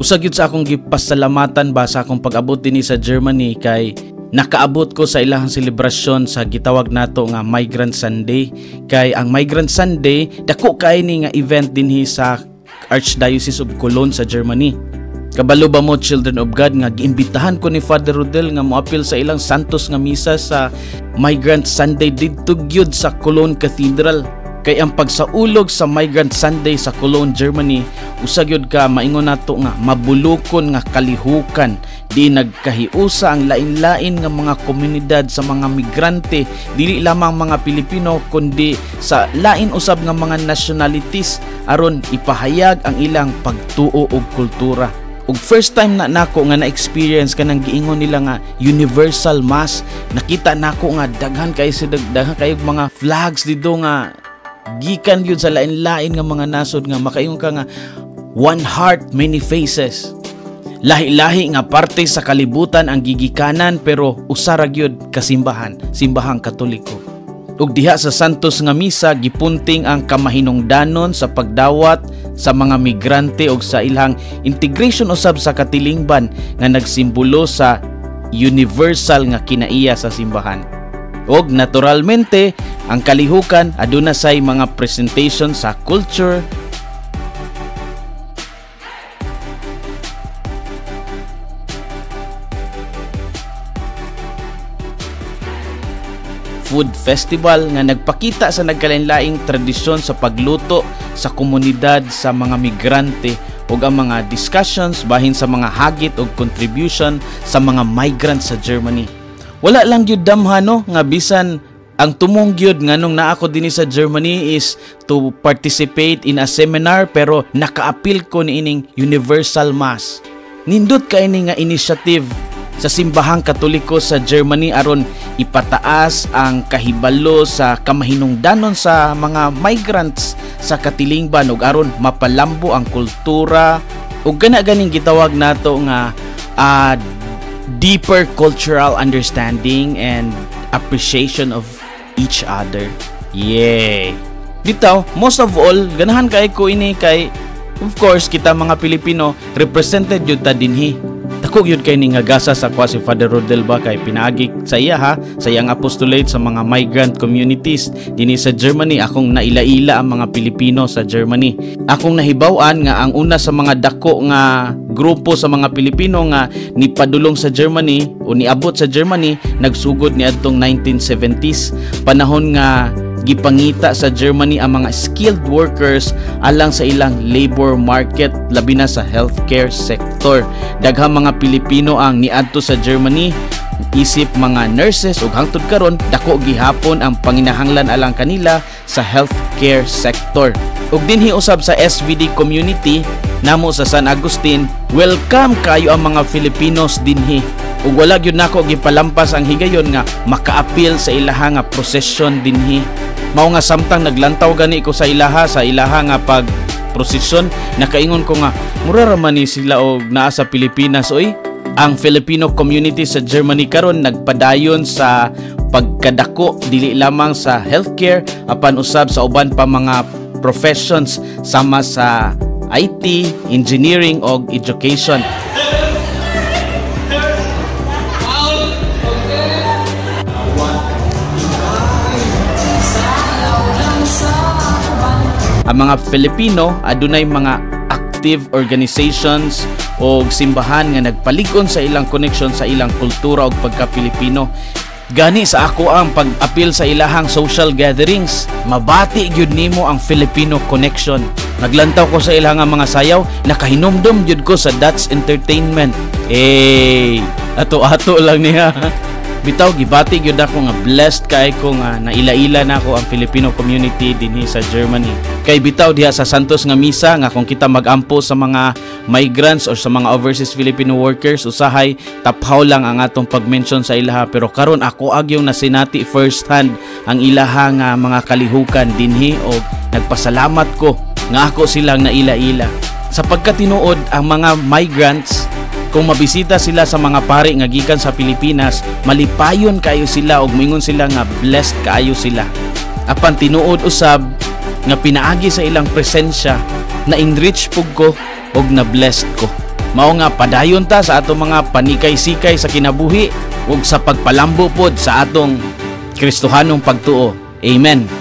Usa gyud sa akong gipasalamatan ba sa akong pag-abot dinhi sa Germany kay nakaabot ko sa ilahang selebrasyon sa gitawag nato nga Migrant Sunday. Kay ang Migrant Sunday dako kay ni nga event dinhi sa Archdiocese of Cologne sa Germany. Kabalo ba mo, Children of God, nga giimbitahan ko ni Father Rodel nga moapil sa ilang Santos nga misa sa Migrant Sunday didto gyud sa Cologne Cathedral. Kay ang pagsaulog sa Migrant Sunday sa Cologne, Germany, usa gyud ka maingon nato nga mabulukon nga kalihukan di nagkahiusa ang lain-lain nga mga komunidad sa mga migrante, dili lamang mga Pilipino kundi sa lain usab nga mga nationalities aron ipahayag ang ilang pagtuo og kultura. Ug first time na nako nga na-experience kanang giingon nila nga universal mass. Nakita nako nga daghan kay sa daghan kayo mga flags didto nga gikan yun sa lain-lain nga mga nasod nga makaingon ka nga one heart, many faces. Lahi-lahi nga parte sa kalibutan ang gigikanan pero usa ra gyud kasimbahan, simbahang Katoliko. Ug diha sa Santos nga misa gipunting ang kamahinungdanon sa pagdawat sa mga migrante ug sa ilang integration usab sa katilingban nga nagsimbolo sa universal nga kinaiya sa simbahan. Og naturalmente, ang kalihukan aduna say mga presentation sa culture, food festival nga nagpakita sa nagkalain-laing tradisyon sa pagluto sa komunidad sa mga migrante ug ang mga discussions bahin sa mga hagit og contribution sa mga migrants sa Germany. Wala lang gyud damha no nga bisan ang tumong gyud nganong naa ko dinhi sa Germany is to participate in a seminar pero nakaapil ko niining Universal Mass. Nindot kay ni nga initiative sa simbahang Katoliko sa Germany aron ipataas ang kahibalo sa kamahinungdanon sa mga migrants sa katilingban ug aron mapalambo ang kultura ug gana ganing gitawag nato nga deeper cultural understanding and appreciation of each other. Yay! Bitaw, most of all, ganahan kay ko ini kay of course kita mga Pilipino represented yun ta dinhi. Dako gyud kay ni nga gasa sa kwa si Father Rodel ba kay pinaagi sa iya ha, sa iyang apostolate sa mga migrant communities dinhi sa Germany. Akong naila-ila ang mga Pilipino sa Germany. Akong nahibaw-an nga ang una sa mga dako nga grupo sa mga Pilipino nga nipadulong sa Germany o niabot sa Germany nagsugod niadtong 1970s, panahon nga gipangita sa Germany ang mga skilled workers alang sa ilang labor market, labi na sa healthcare sector. Daghang mga Pilipino ang niadto sa Germany isip mga nurses ug hangtod karon dako gihapon ang panginahanglan alang kanila sa healthcare sector. Ug dinhi usab sa SVD community namo sa San Agustin, welcome kayo ang mga Filipinos dinhi. Ug wala gyud nako gipalampas ang higayon nga makaapil sa ilaha nga prosesyon dinhi. Mao nga samtang naglantaw gani ko sa ilaha nga pag prosesyon, nakaingon ko nga mura ra man ni sila og naa sa Pilipinas oy. Ang Filipino community sa Germany karon nagpadayon sa pagkadako dili lamang sa healthcare apan usab sa uban pa mga professions sama sa IT, engineering og education. Ang mga Filipino adunay mga active organizations o simbahan nga nagpalig-on sa ilang connection sa ilang kultura og pagka-Pilipino. Gani sa ako ang pag-apil sa ilahang social gatherings, mabati gyud nimo ang Filipino connection. Naglantaw ko sa ilang mga sayaw, nakahinumdum gyud ko sa That's Entertainment. Eh, ato-ato lang niya. Bitaw gibati gyud ako nga blessed kay ko nga naila-ila nako ang Filipino community dinhi sa Germany. Kay bitaw diha sa Santos nga misa nga kung kita magampo sa mga migrants or sa mga overseas Filipino workers, usahay taphaw lang ang atong pag-mention sa ilaha, pero karon ako agyong nasinati first hand ang ilaha nga mga kalihukan dinhi og nagpasalamat ko nga ako silang naila-ila. Sa pagkatinuod ang mga migrants, kung mabisita sila sa mga pari nga gikan sa Pilipinas, malipayon kayo sila og moingon sila nga blessed kaayo sila. Apan tinuod usab nga pinaagi sa ilang presensya, na enrich pug ko og na blessed ko. Mao nga padayon ta sa atong mga panikay-sikay sa kinabuhi ug sa pagpalambo pod sa atong Kristohanong pagtuo. Amen.